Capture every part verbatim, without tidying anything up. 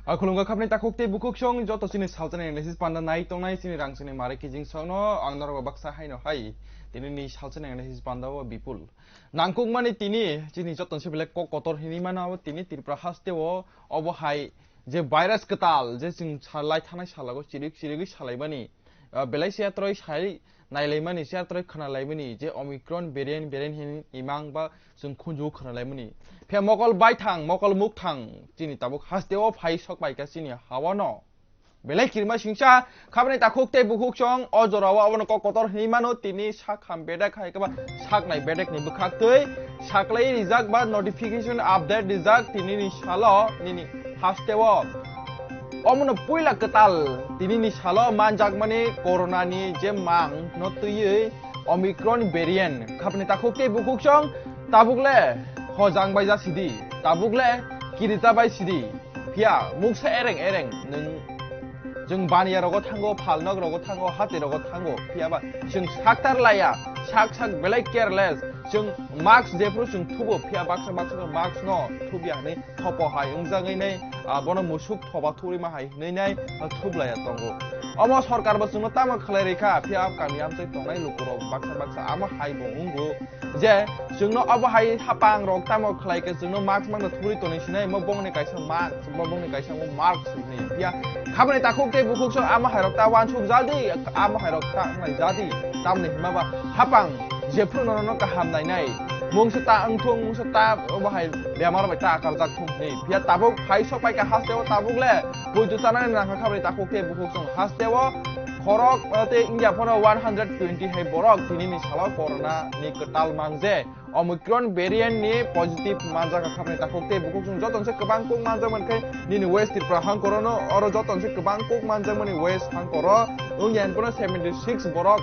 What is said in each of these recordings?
A khulumkha khapni takhuk tei bukhuk song joto chini salchani analysis panda nai tongnai chini rang chini mare kijing songno ang norok baksa haino hai tini ni salchani analysis panda o Bipul. Nangkukmani tini chini joto se belai kok kotor hinwi mano abo tini Tripura haste o obo hai je virus kwtal je chwng salai thanai salago chirik chirigwi salaimani, ah, belai se atroi sai nailaimani, se atroi khwnalaimani je Omicron variant, variant hin imang ba chwng khunju khwnalaimani. Phiya mokol baithang, mokol mukthang chini tabuk haste o phai sok paikha chini hawano. Belai kirima singsa khabani takhuk tei bukhuk song o jorao abono kok kotor hinwi mano tini sak ham bedek hai khe ba sak nai bedek ni bwkhak twi saklai rijak ba notification update rijak tini ni salo nini haste o. Omono puila kwtal tini ni salo manjakmani corona ni je mang no twiwi Omicron variant khabani takhuk tei bukhuk song tabuk le hojang bai ja sidi tabuk le kirita bai sidi. Phiya muksa ereng ereng nwng, chwng baniya rogo thango, phalnok rogo thango, hati rogo thango. Phiya ba chwng saktar laiya, sak sak belai careless. Chwng mask jephru chwng thubo, phiya baksa baksa no mask no thubya hinwi thopo hai wngjagwi nai, ah, bono musuk thoba thurima hai hinwi nai, ah, thublaiya tongo. Omo sorkar bo chwngno tamo khlai rikha, phiya kami amchai tongnai lukurok baksa baksa amo hai bo wngo. Je chwngno obo hai hapang rok tamo khlai khe chwngno mask mangno thubui tonwi sinai, mo bongni kaisa mask, mo bongni kaisa mo mask hinwi. Phiya khabani takhuk tei bukhuk song amo hai rok ta wansuk jadi, amo hai rok ta wngnai jadi. Tamni hwnba ba hapang jephru nono kaham nainai. Mungsa ta wngthung, mungsa ta obo hai bemar bai ta akarjak thung hinwi. Phiya tabuk phai sok pai kha haste o tabuk le poito chanani nangkha khabani takhuk tei bukhuk song haste o khorok, eh, tei wngya phano one hundred twenty hai borok tini ni salo corona ni kwtal mang je Omicron variant ni positive manjak kha khabni takhuk tei bukhuk chwng joto se kwbang kuk manjak mankhe nini West Tripura hangkoro no oro joto se kwbang kuk manjakmani West hangkoro wngya phano seventy six borok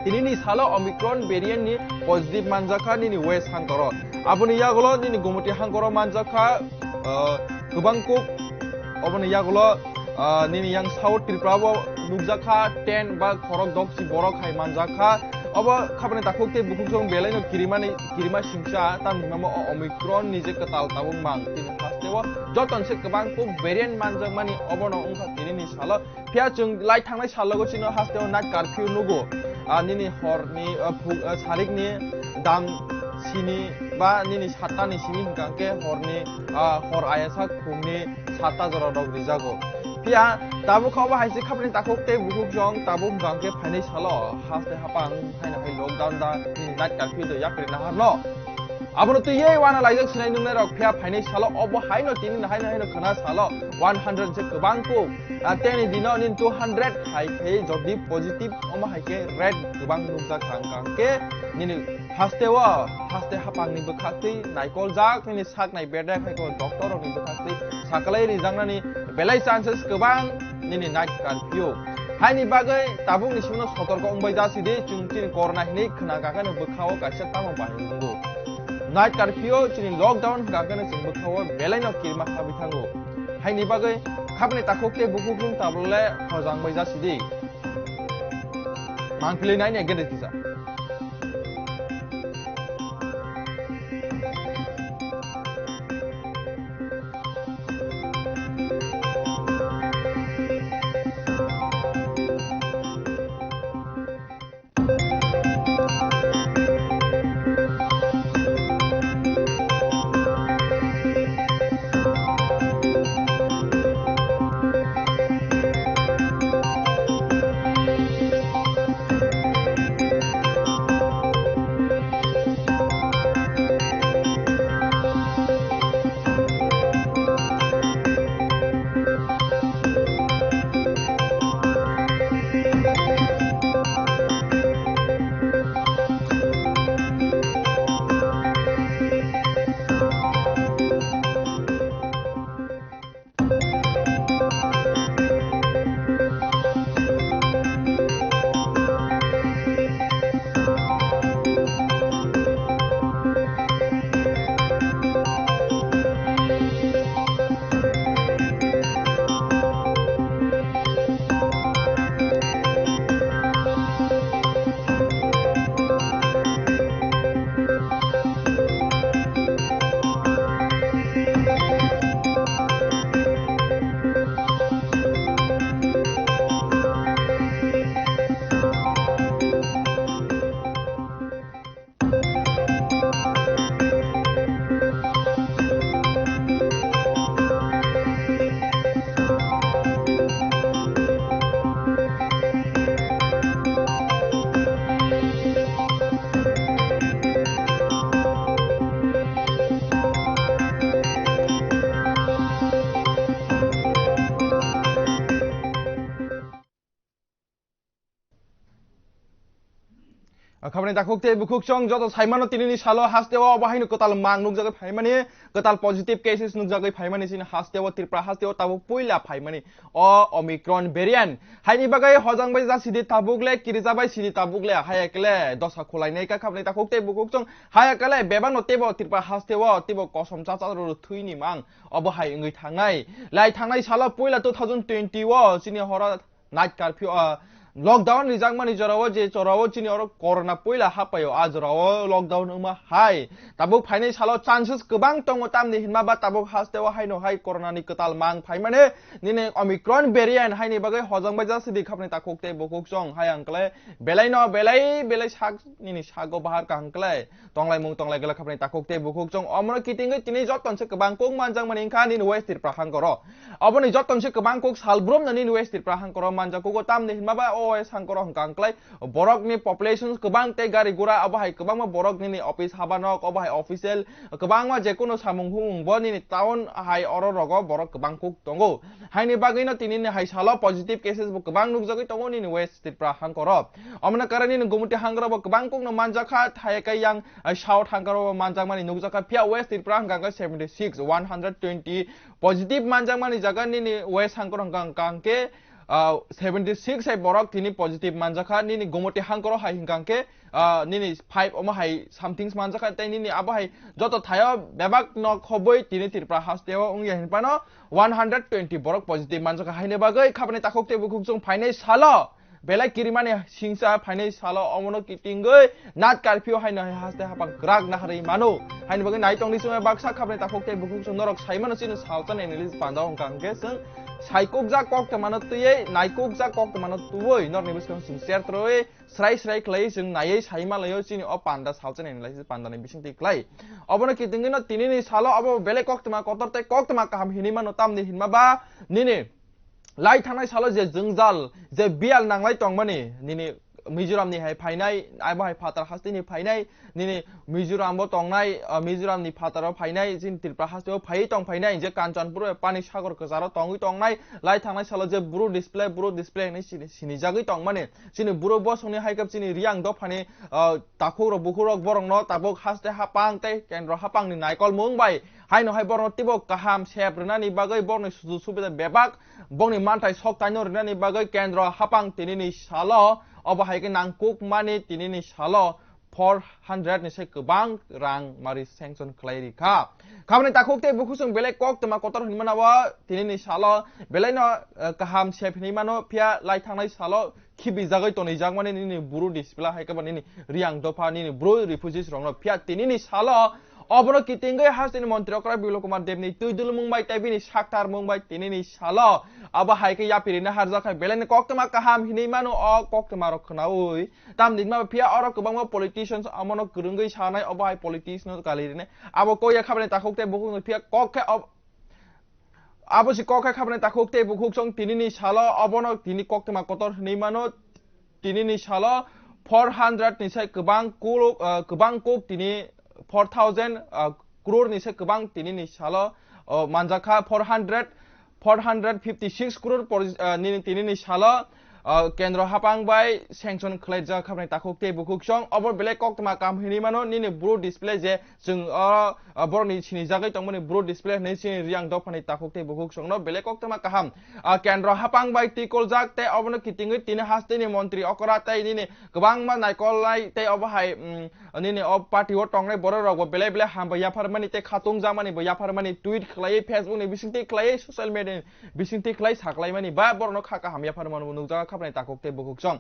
tini ni salo Omicron variant ni positive manjak kha nini West hangkoro. Aboni yagulo nini Gumoti hangkoro manjak kha, ah, kwbang kuk. Oboni yagulo, ah, nini yang South Tripura bo nukjak kha, ten ba khorok doksi borok hai manjak kha. Obo khabani takhuk tei bukhuk song belai no kirimani, kirima singsa, tamni hwnba o Omicron ni je kwtal tabuk mang, tini haste o joto se kwbang kuk variant manjakmani obono wngkha tini ni salo. Phiya chwng lai thangnai salogo chino haste o night curfew nugo. Ah, nini horni, ah, phu-, ah, sarikni dam sini ba nini satta ni simi hwnkha khe horni, ah, hor ayasa khungni satta jora rok rijago. Phiya tabuk kha obo hai se khabni takhuk tei bukhuk jong tabuk hwnkha khe phainai salo haste hapang haino hai lockdown da nini night curfew da yapri naharno. Abono twiwi wana laijak sinai nungnai rok phiya phainai salo obo haino tini haino haino khwna salo one hundred se kwbang kuk. Ah, teni dino nini two hundred hai khe jodi positive omo hai khe red kwbang nukjak kha hwnkha khe nini haste o haste hapang ni bwkhak twi naikol jak nini sak nai bedek hai khe doctor rok ni bwkhak twi sakalai rijaknani belai chances kwbang nini night curfew. Haini bagwi tabuk ni simi no sotorko wngbai jasidi chwng chini corona hinwi khwna kha khe no bwkha o kaisa tamo bahai wngo. Night curfew chini lockdown hwnkha khe no chwng bwkha o belai no kirima habwi thango. Haini bagwi khabni takhuk tei bukhuk wng tabuk le hojang bai jasidi. Mangpili nai ne gede tisa. Khabani takhuk tei bukhuk chwng joto saimano tinini salo hasteo obo haino kwtal mang nukjagwi phaimani, kwtal positive cases nukjagwi phaimani chini hasteo Tripura hasteo tabuk puila phaimani o Omicron variant. Haini bagwi hojang bai ja sidi tabuk le, kirija bai sidi tabuk le, haya kele dosa khulainai ka khabani takhuk tei bukhuk chwng haya kele bebakno teibo Tripura hasteo teibo kosom cha cha rw thwini mang obo hai wngwi thangnai. Lai thangnai salo puila two thousand twenty o chini horo night curfew, ah, lockdown rijakmani jorao je jorao chini oro corona puila hapaio, a jorao lockdown wngma hai. Tabuk phainai salo chances kwbang tongo, tamni hinma ba tabuk hasteo haino hai corona ni kwtal mang phaimani nini Omicron variant haini bagwi hojang bai ja sidi khabani takhuk tei bukhuk chwng hai ang kle belai no belai belai sak nini sago bahar kaham kle. Tonglaimung tonglai glak khabani takhuk tei bukhuk chwng omono kitingwi tini joton se kwbang kok manjakmani wngkha nini West Tripura hangkoro. Oboni joton se kwbang kok salbrum no nini West Tripura hangkoro manjak kugo, tamni hinma ba o West hangkoro hwnkha ang klai borokni population kwbang tei gari gura obo hai kwbangma borok nini office habanok obo hai official kwbangma jekunu samung humung bo nini town hai oro rogo borok kwbang kok tongo. Haini bagwino tinini hai salo positive cases bo kwbang nukjagwi tongo nini West Tripura hangkoro. Omono karai nini Gumuti hangkoro bo kwbang kokno manjakha, thaikai yang, ah, South hangkoro bo manjakmani nukjakha. Phiya West Tripura hwnkha khe seventy six, one hundred twenty positive manjakmani jaga nini West hangkoro hwnkha khe, ah, seventy six hai borok tini positive manjakha. Nini Gumuti hangkoro hai hwnkha khe, ah, nini five omo hai somethings manjakha, tei nini abo hai joto thaio bebak no khobwi tini Tripura hasteo wngya hinphano one hundred twenty borok positive manjakha. Haini bagwi khabani takhuk tei bukhuk chwng phainai salo belai kirimani singsa phainai salo omono kitingwi night curfew haino hai haste hapang kwrak naharwi mano. Haini bagwi nai tongdi chwng baksa khabani takhuk tei bukhuk chwng norok saimano chini salsa nai release panda hwnkha hwnkhe chwng saikukjak kok tongmano twiwi naikukjak kok tongmano twiwi norni bwskango chwng share torwi srai srai khlai chwng naiwi sai malaio chini o panda salsa nai lai pandani bisingtwi khlai. Obono kitingino tinini salo obo belai koktwma kotor tei koktwma kaham hinwi mano, tamni hinma ba nini lai thangnai salo je jwngjal je biyal nanglai tongmani nini Mizoramni hai phainai, abo hai phatar hasteni phainai, nini Mizorambo tongnai, ah, Mizoramni phataro phainai, chini Tripura hasteo phaiwi tong phainai, je Kanchanpur bai Pani Sagar kwcharo tongwi tongnai, lai thangnai salo je Bru display, Bru display hinwi sini, sinijagwi tongmani. Chini Bru bosongni hai khe chini Riyang dophani, ah, takhukrok bukhukrok borokno tabuk haste hapang tei kendro hapangni naikolmung bai haino hai borokno teibo kaham sep rwnani bagwi borokni sujuk subida bebak, borokni manthai sok taino rwnani bagwi kendro hapang tinini salo, obo hai khe nangkukmani tinini salo four hundred ni se kwbang rang mari sanction khlai rikha. Khabani takhuk tei bukhuk chwng belai koktwma kotor hinwi mano, tinini salo belaino, eh, kaham sep hinwi mano, phiya lai thangnai salo khibijagwi tonijakmani nini Bru display hai khe bo nini Riyang dopha nini Bru refugees rokno, phiya tinini salo obono kitingwi hasteni montri okra Biplab Kumar Debni twi dulmung bai tei bini saktarmung bai tinini salo abo hai khe yapirina harjak hai belaini koktwma kaham hinwi mano o koktwma rok khnaui. Tamni hwnba phiya oro kwbangma politicians omono kwrwngwi sanai, obo hai politics no kali rinai. Abo kok ya khabani takhuk tei bukhuk no phiya kok khe ob-, abo si kok khe khabani takhuk tei bukhuk chwng tinini salo obono tini koktwma kotor hinwi mano. Tinini salo four hundred ni sai kwbang kuk, ah, kwbang kuk tini four thousand, ah, crore ni sai kwbang tinini salo, oh, manjakha four hundred, four hundred fifty six crore por-, ah, nini tinini salo, ah, kendro hapang bai sanction khlaijak khabani takhuk tei bukhuk chwng obo belai koktwma kam hinwi mano nini Bru display je chwng, ah, ah, borokni sinijagwi tongmani Bru display hinwi chini Riyang dophani takhuk tei bukhuk chwngno belai koktwma kaham, ah, kendro hapang bai tikoljak tei obono kitingwi tini hasteni montri okra tei nini kwbangma naikolnai tei obo hai, mm, nini o party o tongnai borok rok bo belai belai ham bai yapharmani tei khatung jamani bo yapharmani tweet khlaiwi Facebook ni bisingtwi khlaiwi social media ni bisingtwi khlai saklaimani ba borokno kha kaham yapharmani bo nukjago khabani takhuk tei bukhuk chwng.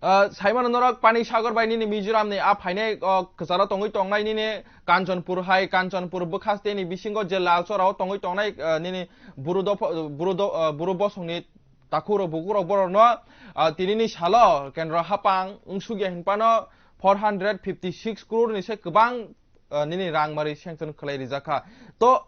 Ah, saimano norok Pani Sagar bai nini Mizoram ni a phainai, oh, kwcharo tongwi tongnai nini Kanchanpur hai, Kanchanpur bwkhaste ni bisingo je Lalchora o tongwi tongnai, ah, nini Bru dopha, Bru do-, ah, Bru bosongni takhurok bukurok borokno, ah, tinini salo kendro hapang wngsukya hinphano four hundred fifty six crore ni se kwbang, ah, nini rangmari sanction khlai rijak kha. To,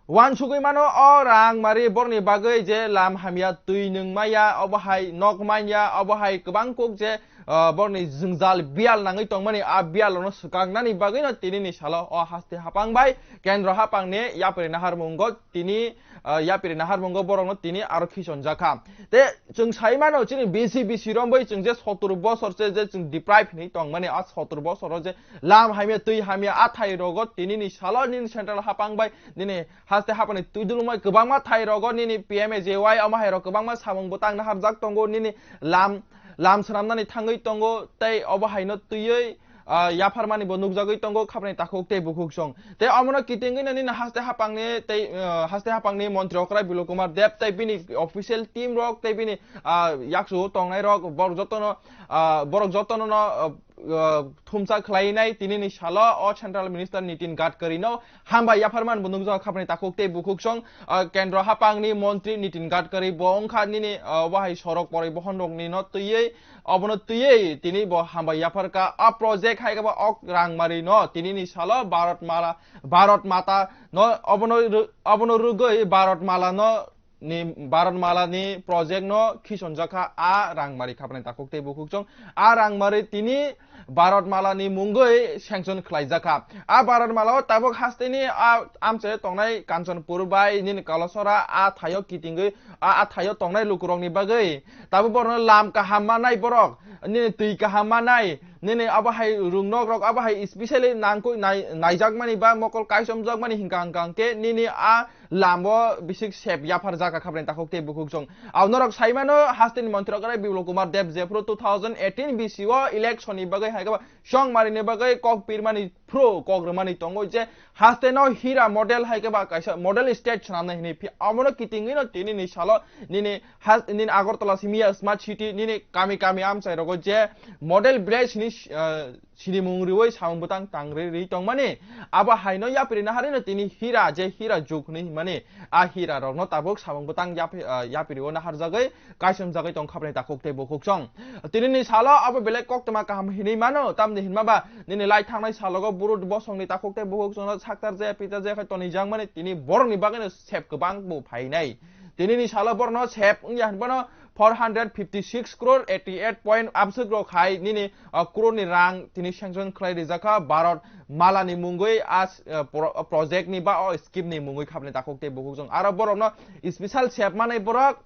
uansugwi mano o rangmari borokni bagwi je lam hamya, twi nwng maya, obo hai nok manya, obo hai kwbang kuk je ah, borokni jwngjal biyal nangwi tongmani, a biyal rokno swkaknani bagwino tinini salo o haste hapang bai kendro hapangni yapri naharmungo tini, ah, yapri naharmungo borokno tini aro khisonjakha. Te chwng sai mano, chini B C B C romwi chwng je sotor bosor se je chwng deprive hinwi tongmani, a sotor bosoro je lam hamya, twi hamya, a thai rogo tinini salo nini central hapang bai nini haste hapani twi dulumai kwbangma thai rogo nini P M A J Y omo hai rok kwbangma samung bwtang naharjak tongo, nini lam, lam swnamnani thangwi tongo, tei obo haino twiwi, ah, yapharmani bo nukjagwi tongo, khapni takhuk tei bukhuk song. Tei omono kitingwi no nini haste hapangni tei, ah, haste hapangni montri okrai Bilok Kumar Deb tei bini official team rok tei bini, ah, yaksu tongnai rok borok jotono, ah, borok jotono no, ah, ah, thumsa khlainai tinini salo o Central Minister Nitin Gadkari no hambai yapharman bo nukjago, khapni takhuk tei bukhuk song, ah, kendro hapangni montri Nitin Gadkari bo wngkha nini, ah, wahai sorok poribohon rokni no twiwi, obono twiwi tini bo hambai yapharkha. A project hai khe bo ok rangmari no tinini salo Bharat Mala, Bharat Mata no obono ru-, obono rwgwi Bharat Mala no ni Bharat Mala ni project no khisonjakha a rangmari, khapni takhuk tei bukhuk song. A rangmari tini Bharat Mala ni mungwi sanction khlaijakha. A Bharat Mala o tabuk hasteni a amchai tongnai Kanchanpur bai nini Kalasora a thaio kitingwi a, a thaio tongnai lukurokni bagwi tabuk borokno lam kaham manai borok, nini twi kaham manai, nini abo hai rungnokrok abo hai specially nangkuk nai-, naijakmani ba mokol kaichomjakmani hingka hingka hingke nini a lamo bisik sep yaphar jaka, khapni takhuk tei bukhuk song. Au norok saimano, hasteni montri okrai Biplab Kumar Deb jephru two thousand eighteen B C o election ni bagwi hai khe ba song marini bagwi kok pirmani phru kok rwmani tongo je hasteno hira model hai khe ba kaisa model state swnamnai hinwi phi-, omono kitingwi no tini ni salo nini has-, nini Agartala simi ya smart city nini kami kami amchai rogo je model village ni, ah, sinimung riwi samung bwtang tang ri ri tongmani. Abo haino yapri naharino tini hira, je hira juk hinwi himani, a hira rokno tabuk samung bwtang yapri, ah, yapri o naharjagwi kaichomjagwi tong khapni takhuk tei bukhuk song. Tinini salo abo belai koktwma kaham hinwi mano, tamni hinma ba nini lai thangnai salogo burut bosongni takhuk tei bukhuk songno saktar jaya pitar jaya khai tonijak mani, tini borokni bagwino sep kwbang bo phainai. Tinini salo borokno sep wngya hinphano four hundred fifty six crore eighty eight point abswk rok hai nini, ah, crore ni rang tini sanction khlai rijak kha Bharat Mala ni mungwi a, ah, pro-, project ni ba o scheme ni mungwi khapni takhuk tei bukhuk song. Aro borokno special sep manai borok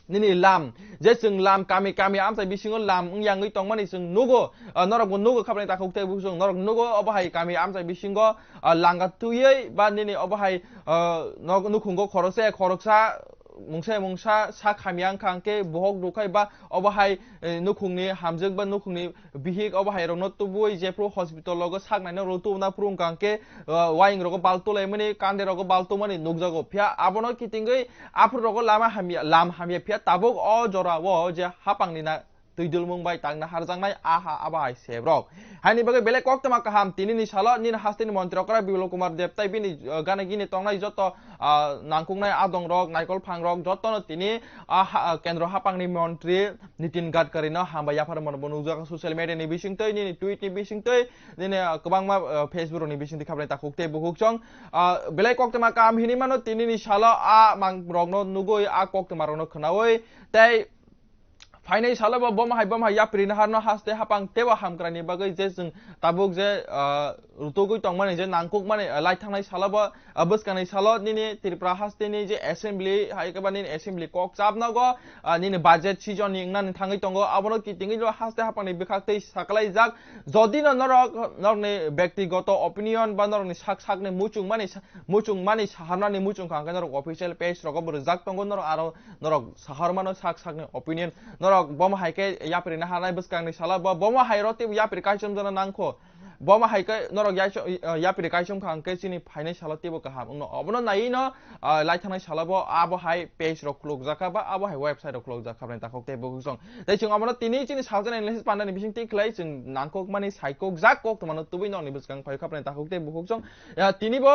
nini lam, je chwng lam kami kami amchai bisingo lam wng yangwi tongmani chwng nugo, ah, norokbo nugo khapni takhuk tei bukhuk song, norok nugo obo hai kami amchai bisingo, ah, langa twiwi ba nini obo hai, ah, nok nukhungo khoroksa khoroksa mungsa mungsa sak hamya wngkha hwnkhe bohok rwkhai ba obo hai, eh, nukhungni hamjwk ba nukhungni bihik obo hai rokno tubui jephru hospital rogo sak naina rw tubuna phuru wngkha hwnkhe, ah, waying rogo bal tulaimani, kande rogo bal tubumani nukjago. Phiya abono kitingwi aphuru rogo lama hamya, lam hamya, phiya tabuk o jora o je hapangni na twi dulmung bai tangna harjaknai aha abo hai sebrok. Haini bagwi belai koktwma kaham, tinini salo nini hasteni montri okra Biplab Kumar Deb tai bini, ah, gana gini tongnai joto, ah, nangkuknai adongrok, naikol phangrok jotono tini, ah, ha-, ah, kendro hapangni montri Nitin Gadkari no hambai yaphar mano bo nukjak social media ni bisingtwi, nini tweet ni bisingtwi, nini, ah, kwbangma, ah, Facebook rok ni bisingtwi khapnai takhuk tei bukhuk song. Ah, belai koktwma kaham hinwi mano, tinini salo a mang rokno nugwi, a koktwma rokno khwnawi tei phainai salo bo bomo hai bomo hai yapri naharno haste hapang teibo hamkrai ni bagwi je chwng tabuk je, ah, rutugwi tongmani je nangkukmani, ah, lai thangnai salo bo, ah, bwskangni salo nini Tripura hasteni je assembly hai khe ba nini assembly kok chapnogo, ah, nini budget season ni wngnani thangwi tongo, abono kitingwi no haste hapangni bwkhak tei saklaijak. Jodi no norok, norokni bektigoto opinion ba norokni sak sakni muchungmani sa-, muchungmani saharnani muchungkha hwnkhe norok official page rogo bo rwjak tongo, norok aro norok sahar mano sak sakni opinion. Norok bomo hai khe yapri naharnai bwskangni salo bo, bomo hai roti yapri kaichom jana nangkho. Bomo hai khe norok yaiso-, yapri kaichom kha hwnkhe chini phainai salo teibo kaham wngno. Obono naiwi no, ah, lai thangnai salo bo abo hai page rok khulukjak kha ba abo hai website rok khulukjak kha bini takhuk tei bukhuk song. Tei chwng obono tini chini salsa analysis pandani bising twi khlai chwng nangkukmani saikukjak koktwmano tubui nokni bwskang phai kha bini takhuk tei bukhuk song. Ya, tini bo,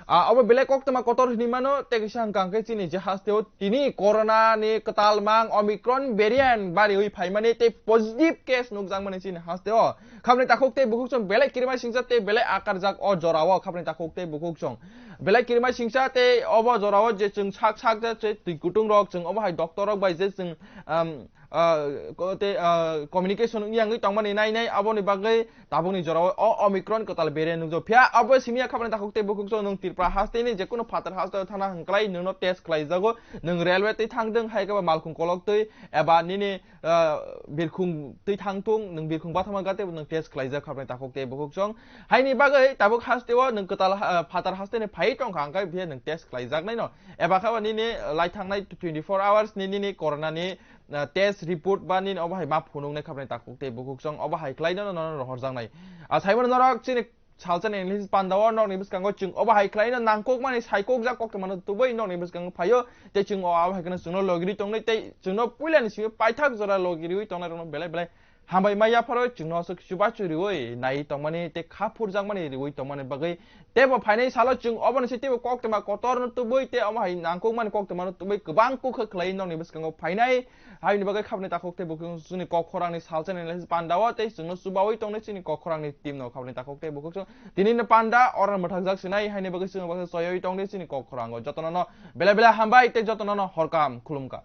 ah, obo belai koktwma kotor hinwi mano, tei kisa hwnkha hwnkhe chini je hasteo tini corona ni kwtal mang Omicron variant bariwi phaimani tei positive case nukjakmani chini hasteo. Khapni takhuk tei bukhuk song belai kirima singsa tei belai akarjak o jorao khapni takhuk tei bukhuk song. Belai kirima singsa tei obo jorao je chwng sak sak je twi kutung rok chwng obo hai doctor rok bai je chwng, um, ah, ko-, tei, ah, communication wngya wngwi tongmani nai nai, aboni bagwi tabukni jorao o Omicron kwtal variant nukjago. Phiya abo simi ya khapani takhuk tei bukhuk song nwng Tripura hasteni jekunu phatar hasteo thana hwnklai nwngno test khlaijago. Nwng railway twi thangdwng, hai khe ba malkhung kolok twi eba nini, ah, birkhung twi thangthung, nwng birkhung bathama gate nwng test khlaijak khapani takhuk tei bukhuk song. Haini bagwi tabuk hasteo nwng kwtal, ah, phatar hasteni phai tongkha, hwnkhai phiya nwng test khlaijaknaino. Eba khe ba nini lai thangnai twenty-four hours ni nini corona ni, ah, test report ba nini obo hai ma phunuknai khapani takhuk tei bukhuk song obo hai khlaino nono rohorjaknai. Ah, saimano norok chini salsa ni English pandao nokni bwskango chwng obo hai khlaino nangkukmani saikokjak koktwmano tubui nokni bwskango phaio tei chwng o abo hai kheno chwngno logirwi tongnai tei chwngno puilani simi paithak jora logirwi tongnai rokno belai belai hambai ma yapharo chwngno aswk chubachu riwi nai tongmani tei kha phurjakmani riwi tongmani bagwi teibo phainai salo chwng oboni se teibo koktwma kotorno tubui tei omo hai nangkukmani koktwmano tubui kwbang kukha khlai nokni bwskango phainai. Haini bagwi khapni takhuk tei bukhuk chini kok khorangni salsa ni lai pandao tei chwngno chubawi tongnai chini kok khorangni team no khapni takhuk tei bukhuk chwng tini no panda oro mwthakjak sinai haini bagwi chwng bagwi soyoi tongnai chini kok khorango jotono no belai belai hambai tei jotono no horkam khulumkha.